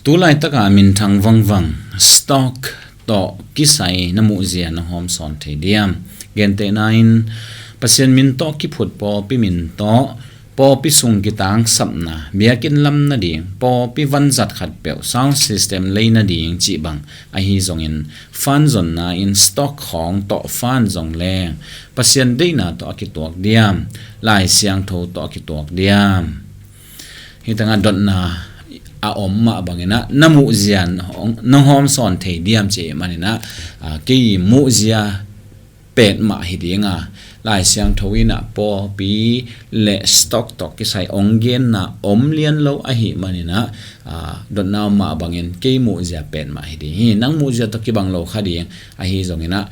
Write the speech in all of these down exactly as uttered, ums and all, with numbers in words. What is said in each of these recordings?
Tu laitaka minthang vangvang stock tawh kisai na muhzia na hawm sawn thei diam? Gentehna in Pasian min tawh kiphut pawlpi min tawh pawlpi sung kitangsapna, biakinn lam nading, pawlpi vanzat khatpeuh sound system lei nading cih bang ahi zongin, fan zonna in stock khawng tawh fan zong leng Pasian deihna tawh a kituak diam? Lai Siangtho tawh a kituak diam? Hih tangah dotna a om mah banginah na muhzia nong hawm sawn thei diam cih maninah, kei muhzia petmah hi dinga, Lai Siangtho inah pawlpi le stock tawh kisai ong genna om lian lo ahi maninah, dotna om mah bangin kei muhzia petmah hi ding hi. Nang muhzia tawh kibang lo kha ding ahi zonginah,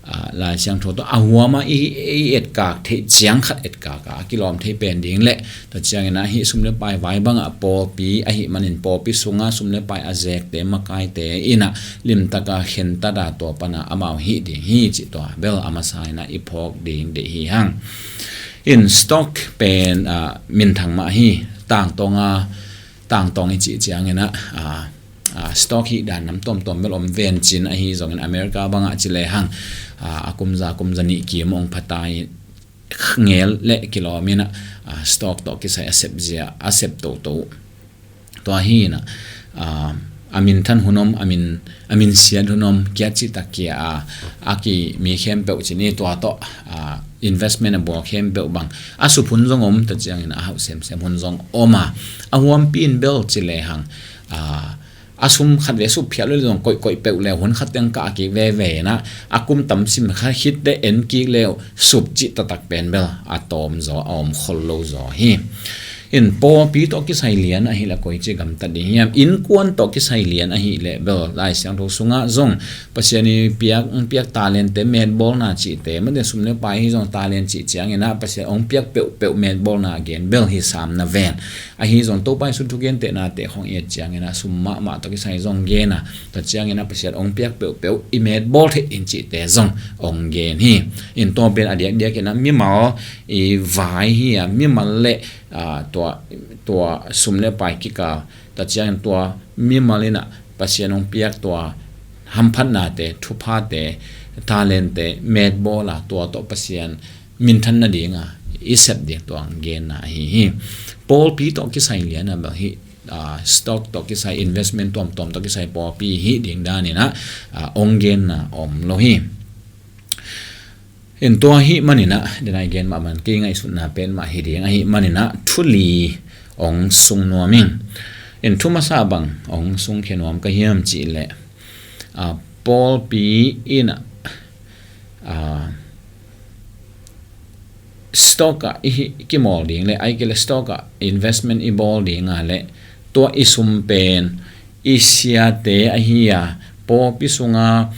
Lai Siangtho tawh a huama i etkak theih ciang khat etkak a kilawm thei pen ding le, tua cianginah hih sum le pai vai bangah pawlpi ahi manin pawlpi sunga sum le pai a zekte makaite inah limtaka khentata tua pana amau hih ding hi cih tua bel a masa inah i phawk ding deih hi hang. In stock pen minthang mah hi. Tangtawnga, tangtawng i cih cianginah stock hih dan nam tawmtawm bel om vencin ahi zongin America bangah ci lehang a kumza kumza nih kim ong phata i ngel le kilawm inah stock tawh kisai a sepzia a sep toto. Tua hi inah a minthan hun om, a min siat hun om, kia cihtak kia a a ki mi khempeuh cini tua tawh investment a buak khempeuh bang a sup hun zong om, tua ciangin a hauh semsem hun zong om a, a huampi in bel ci lehang a sum khat ve sup phiat lo le zong koihkoih peuh le hun khat teng kah kik veve inah a kum tam sim kha khit le en kik le sup cih taktak pen bel a tawm zaw, a om khol lo zaw hi. In pawlpi tawh kisai lian ahih le koi ci gamtat ding hiam? Innkuan tawh kisai lian ahih le bel Lai Siangtho sungah zong Pasian i piak, piak talente metbawlna cihte, mate sum le pai hi zong talent cih cianginah Pasian ong piak peuhpeuh metbawlna gen bel hi sam na ven. Ahi zong Topa i sut thugentehna te khong i et cianginah sum mahmah tawh kisai zong gen a, tua cianginah Pasian ong piak peuhpeuh i metbawl theih in cihte zong ong gen hi. In tua pen a diakdiakinah mimal i vai hi a, mimal le tua, tua sum le pai kikal, tua ciangin tua mimal inah Pasian ong piak tua hamphatnate, thuphate, talente metbawl a, tua tawh Pasian minthan nadinga i sep ding tua ong genna ahi hi. Pawlpi tawh kisai liana bel hi, stock tawh kisai, investment tuamtuam tawh kisai pawlpi hih ding daninah ong genna om lo hi. In tua hih maninah denai gen mah man kei ngaihsutna pen mah hi ding ahih maninah thu li ong sung nuam ing. In thu masa bang ong sungkhia nuam ka hiam cih leh, pawlpi inah stock ah i kimawl ding le, ahih kei le stock ah investment i bawl dinga le, tua i sum pen i siate ahi a, pawlpi sunga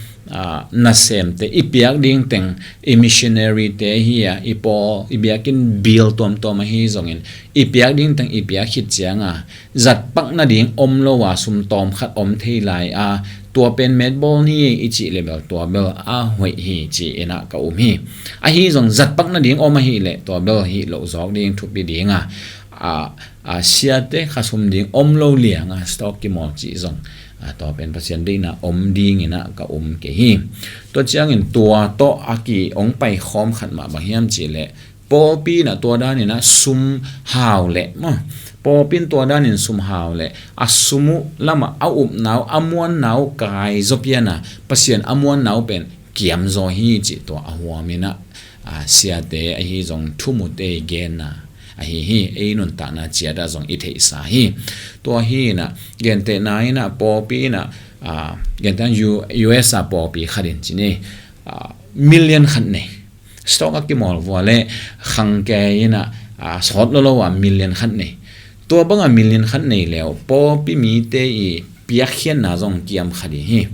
nasemte i piak ding teng, i missionary te ahi a, i pawl i biakinn bill tuamtuam ahi zongin i piak ding teng i piak khit cianga zatpak nading om lo a, sum tawm khat om thei lai a, tua pen metbawl ni i cih le bel tua bel a hoih hi ci inah ka um hi. Ahi zong zatpak nading om ahih leh tua bel hih loh zawk ding thupi dinga, a siate khasum ding om lo lianga stock kimawl cih zong tua pen Pasian deihna om dinginah ka um kei hi. Tua ciangin tua tawh a ki ong paikhawm khat mah bang hiam cih leh, pawlpi inah tua daninah sum hau leh maw, pawlpi in tua danin sum hau leh a sum uh lamah a upna uh, a muanna uh kai zaw piana, Pasian a muanna uh pen kiam zaw hi cih tua a huam inah siate ahi zong thumute i genna ahi hi. Ei nuntakna ciatah zong i theihsa hi. Tua hi inah gentehna inah pawlpi inah, gentehna U S a pawlpi khatin cini million khat nei. Stock a kimawl vua le khangke inah sawt lolo a million khat nei. Tua banga million khat nei leu pawlpi mite i piakkhiatna zong kiam kha ding hi.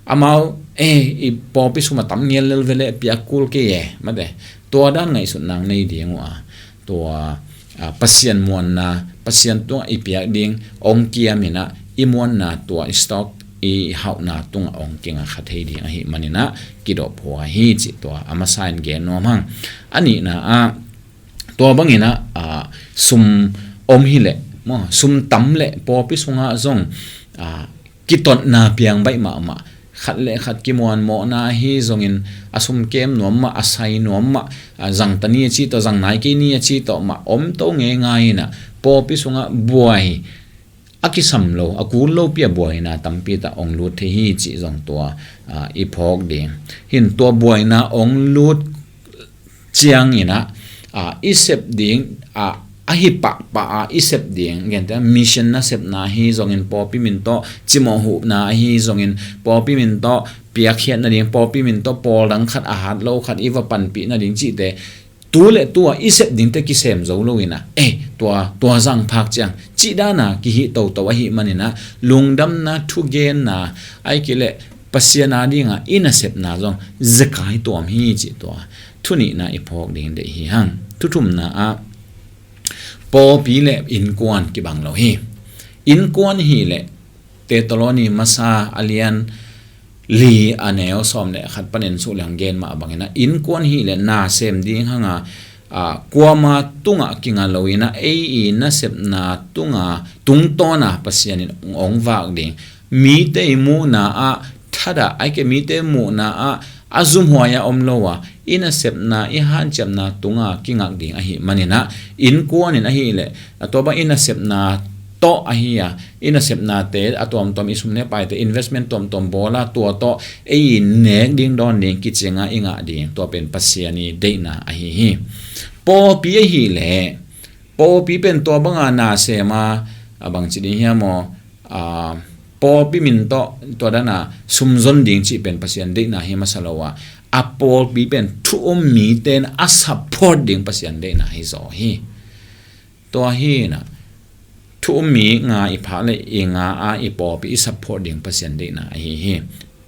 Amau e, i pawlpi sum a tam ngial lel vele piak kul kei e, mate tua dan ngaihsut nang nei ding uh a, tua Pasian muanna, Pasian tungah i piak ding ong kiam inah i muanna tua i stock i hauhna tungah ong kinga kha thei ding ahih maninah kidop huai hi cih tua a masa in gen nuam hang. A nihna ah tua banginah sum om hileh maw, sum tam le pawlpi sungah zong, a, kitotna piang baih mahmah, khat le khat kimuanmawhna ahi zongin, a sum kem nuam mah, a sai nuam mah, a, zang ta ni a cih tawh, zang nai kei ni a cih tawh mah om to ngeingai inah, pawlpi sungah buai a kisam lo, a kul lopi a buaina tampi tak ong lut thei hi cih zong tua, a, i phawk ding. Hin tua buaina ong lut ciang inah, a, i sep ding, a, a hi pahpah a i sep ding, gente mission nasepna ahi zongin, pawlpi min tawh cimawh huhna ahi zongin, pawlpi min tawh piakkhiat nading, pawlpi min tawh pawl dang khat, a hat lo khat i va panpih nading cihte, tu le tu a i sep dingte kisem zo lo inah, eh, tua, tua zang phak ciang cih dana kihih toto ahih man inah, lungdamna, thugenna, ahih kei leh Pasian a dinga i nasepna zong zekai tuam hi cih tua thu nihna i phawk ding deih hi hang. Thu thumna ah, pawlpi le innkuan kibang lo hi. Innkuan hi leh, Thessaloni masa a lian li a neu sawm le khat panin suk leng gen mah bangin ah, innkuan hi leh na sem ding hanga, a, kuama tungah kinga lo inah, ei i nasepna tunga, tungtawna Pasian in ong vak ding, mite i muhna ah thadah, ahih kei leh mite muhna ah a zumhuai a om lo a, i nasepna, i hanciamna tunga kingak ding ahih man inah, innkuan in ahih leh, a, tua bang i nasepna tawh ahi a, i nasepnate a tuamtuam, i sum ne paite, investment tuamtuam bawl a, tua tawh ei i nek ding dawn ding kicinga i ngah ding, tua pen Pasian i deihna ahi hi. Pawlpi ahih leh, pawlpi pen tua banga na sem a, a, bangci ding hiam aw, a, pawlpi min tawh tua dana sum zon ding cih pen Pasian deihna hi masa lo a, a pawlpi pen thu um mite in a support ding Pasian deihna hi zaw hi. Tua hi inah, thu um mi nga i phak le i nga a, i pawlpi i support ding Pasian deihna ahi hi.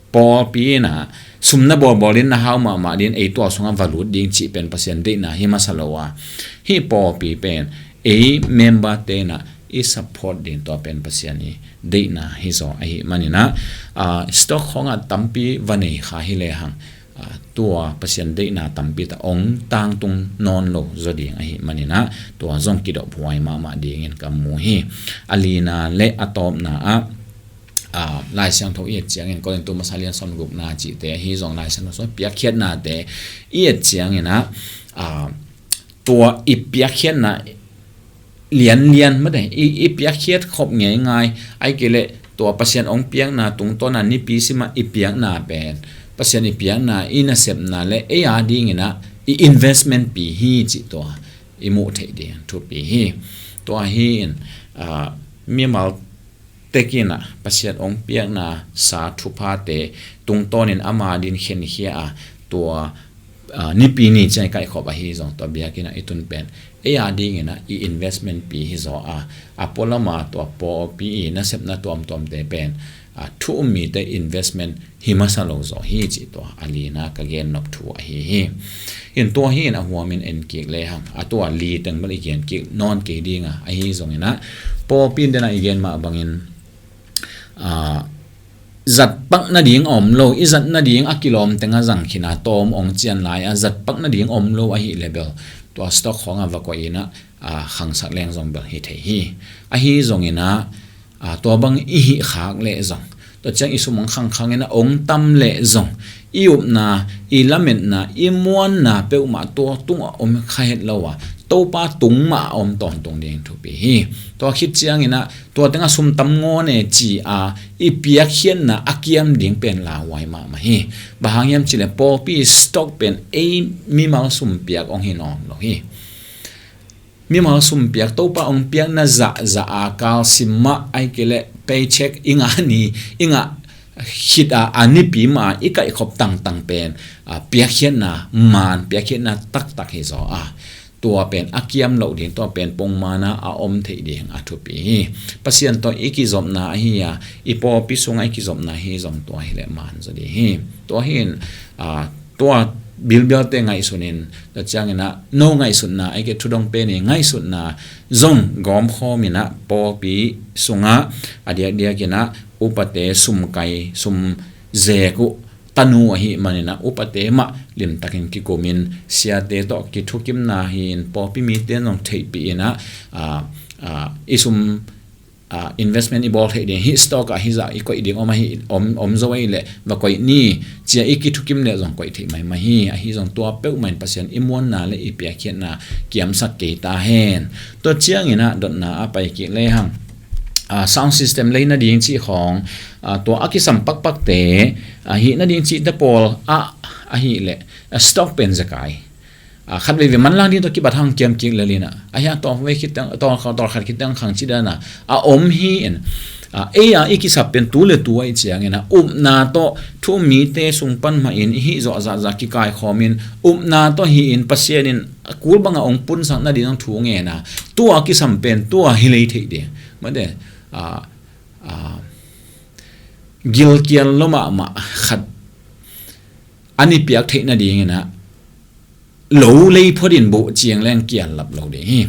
Pawlpi inah sum na bawlbawl in, na hau mahmah ding, ei tua sungah va lut ding cih pen Pasian deihna hi masa lo a, hih pawlpi pen ei memberte inah i support ding, tua pen Pasian i deihna hi zaw ahih man inah, a, stock khawngah tampi va nei kha hi lehang, a, tua Pasian deihna tampi tak ong tangtung nawn lo zaw ding ahih man inah, tua zong kidophuai mahmah dingin ka mu hi. A lina le a tawpna ah, a, Lai Siangtho i et ciangin, Korintu masa lian sawm le gukna cihte ahi zong, Lai Siangtho sung piakkhiatnate i et ciang inah, a, tua i piakkhiatna lianlian mate, i, i piakkhiat khop ngeingai, ahih kei leh tua Pasian ong piakna tungtawna nipi simah i piakna pen, Pasian i piakna, i nasepna le ei a ding inah i investment pi hi cih tua i muh theih ding thupi hi. Tua hi in, a, mimal tek inah Pasian ong piakna sa thuphate tungtawnin ama din khenkhia a, tua, a, nipi ni ciang i kaihkhop ahi zong, tua biakinn ah i tun pen ei a ding inah i investment pi hi zaw a, a pualama tua pawlpi i nasepna tuamtuamte pen, a, thu um mite investment hi masa lo zaw hi cih tua a lina ka gen nop thu ahi hi. In tua hi in a huamin en kik lehang, a tua li teng bel i gen kik nawn kei dinga, ahi zong inah, pawlpi in dena i gen mah bangin, a, zatpak nading a om lo, i zat nading a kilawm teng a zang khin a, tawm ong cian lai a, zatpak nading om lo ahih leh bel, tua stock khawngah va koih inah, a, khangsak leng zong bel hi thei hi. Ahi zong inah, a, tua bang i hih khak leh zong, tua ciang i sum ong khangkhang inah ong tam leh zong, i upna, i lametna, i muanna peuhmah tua tungah om kha het lo a, Topa tung mah a om tawntung ding thupi hi. Tua khit ciang inah, tua tengah sum tam ngawn e ci a i piakkhiatna a kiam ding pen lauhuai mahmah hi. Bang hang hiam cih leh pawlpi stock pen ei mimal sum piak ong hi nawn lo hi. Mimal sum piak, Topa ong piakna zahzah a kalsim mah, ahih kei leh paycheck i ngah ni, i ngah khit a, a nipi mah i kaihkhop tangtang pen, a, piakkhiatna man, piakkhiatna taktak hi zaw a, tua pen a kiam loh ding, tua pen pongmana a om theih ding a thupi hi. Pasian tawh i kizopna ahi a, i pawlpi sungah i kizopna hi zong, tua hi leh man zaw ding hi. Tua hi in, a, tua bilbialte ngaihsun in, tua ciang inah no ngaihsutna, ahih kei leh thudong pen i ngaihsutna zong gawmkhawm inah, pawlpi sungah a diakdiak inah upate sum kai, sum zek uh tanu ahih man inah, upate mah limtakin kikumin, siate tawh kithukimna hi in, pawlpi mite in zong theihpih inah, a, ah, i sum, ah, investment i bawl theih ding, hih stock ah hih zah i koih ding om ahi, om, om zo ahih leh va koih ni, ci-a i kithukim leh zong koih theih maimai hi. Ahi zong tua peuhmah in Pasian i muanna le i piakkhiatna kiamsak kei ta hen. Tua ciangin ah dotna a pai kik lehang, ah, sound system lei nading cih khawng, ah, tua a kisam pakpakte, ah, hih nading cihte pawl ah ahih leh, ah, stock pen zekai, ah, khat veivei manlang ding tawh kibat hang kiam kik lel in ah, ahi hang tawlvei khit teng, tawl, tawlkhat khit teng khang ci dan a, a om hi in, ah, ei a i kisap pen tu le tu ahih ciangin ah, upna tawh thu-um mite sung pan mah in i hih zawh zahzah kikaikhawm in, upna tawh hi in Pasian in a kul bangah hong punsak nading zong thu ngen a, tua kisam pen tua hi lei theih ding. Mate, ah, ah, gilkial lua mahmah khat an i piak theih nadingin ah lo lei phot in buh ciang leng kial lap lo ding hi.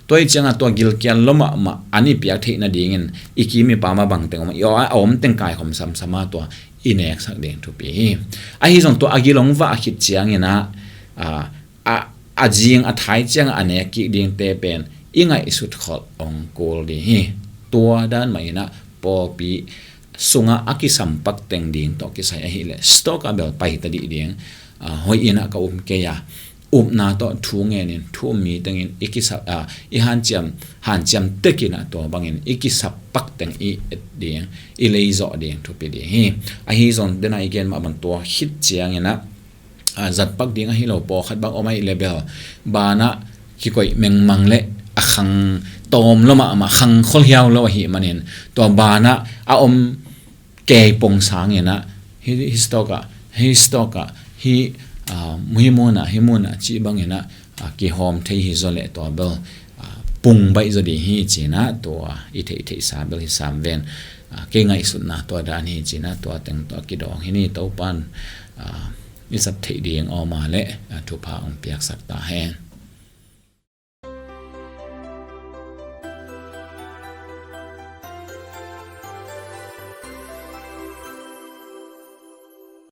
Tua hi ciangah tua gilkial lua mahmah an i piak theih nadingin i kim i pam a bang teng om, i aw a om teng kaikhawm samsam a tua i neksak ding thupi hi. Ahi zong tua a gil hong vah khit ciangin ah, ah, a, a zing a thai ciangah a nek kik dingte pen i ngaihsut kholh hong kul ding hi. Tua dan mah in ah pawlpi sungah a kisam pak teng ding tawh kisai ahih leh stock ah bel pai ta dih ding, ah, hoih in ah ka um kei a, upna tawh thu ngen in thu-um mi tengin i kisap, ah, i hanciam, hanciam tek in ah tua bangin i kisap pak teng i et ding, i lei zawh ding thupi ding hi. Ahi zong den a i gen mah bang tua khit ciangin ah, ah, zat pak ding ahi lo, pawlkhat bang om ahih leh bel banah kikoih mengmang le a khang tawm lua mahmah, khang kholhiau lo ahih manin tua banah a om kei pong sangin ah hih, hih stock ah, hih stock ah, hih, ah, hih mun ah, hih mun ah cih bangin ah, ah, kihawm thei hi zaw leh tua bel, ah, pung baih zaw ding hi ci-in ah tua i theihtheihsa bel hi sam ven. Ah, kei ngaihsutna tua dan hi ci-in ah tua teng tawh kidawng hi ni. Topa'n, ah, i zat theih ding awm a leh, ah, thupha hong piaksak ta hen.